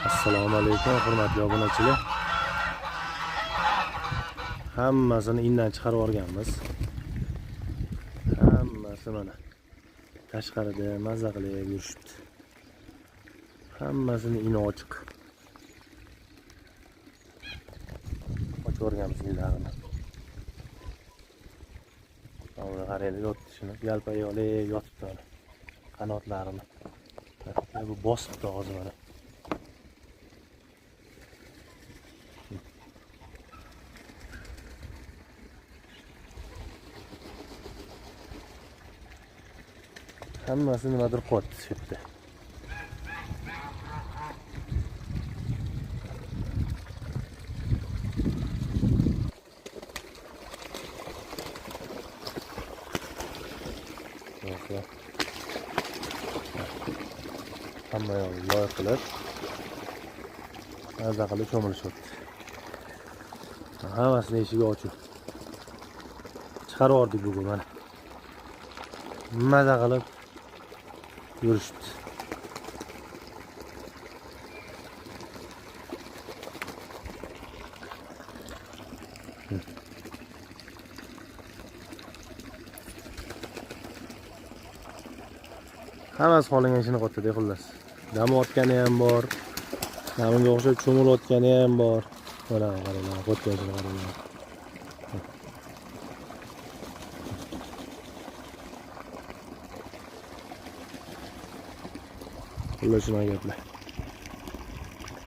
Assalomu alaykum hurmatli obunachilar. Hammasini indan chiqarib yuborganmiz. Hammasi mana tashqarida mazza qilib yurishibdi. Hammasini ini ochiq. Ochib yuborganmiz inlarini. Mana qaranglar, yotdi shuni. Yalpayolib yotibdi mana. Qanotlarini. Bu bosibdi hozir mana. Hammasi nimadir qilyapti shu yerda. Hamma yo'l loy qilib, maza qilib cho'milishyapti. Hammasini eshigi ochiq. Chiqarib yubordik bugun mana. Maza qilib yurishibdi. Hammasi xohlagan ishini qilyapti, xullas. Dam otgani ham bor. Bunga o'xshab cho'milayotgani ham bor. Mana qaranglar, qotgan ishini qaranglar. Xullas shunaqa gaplar.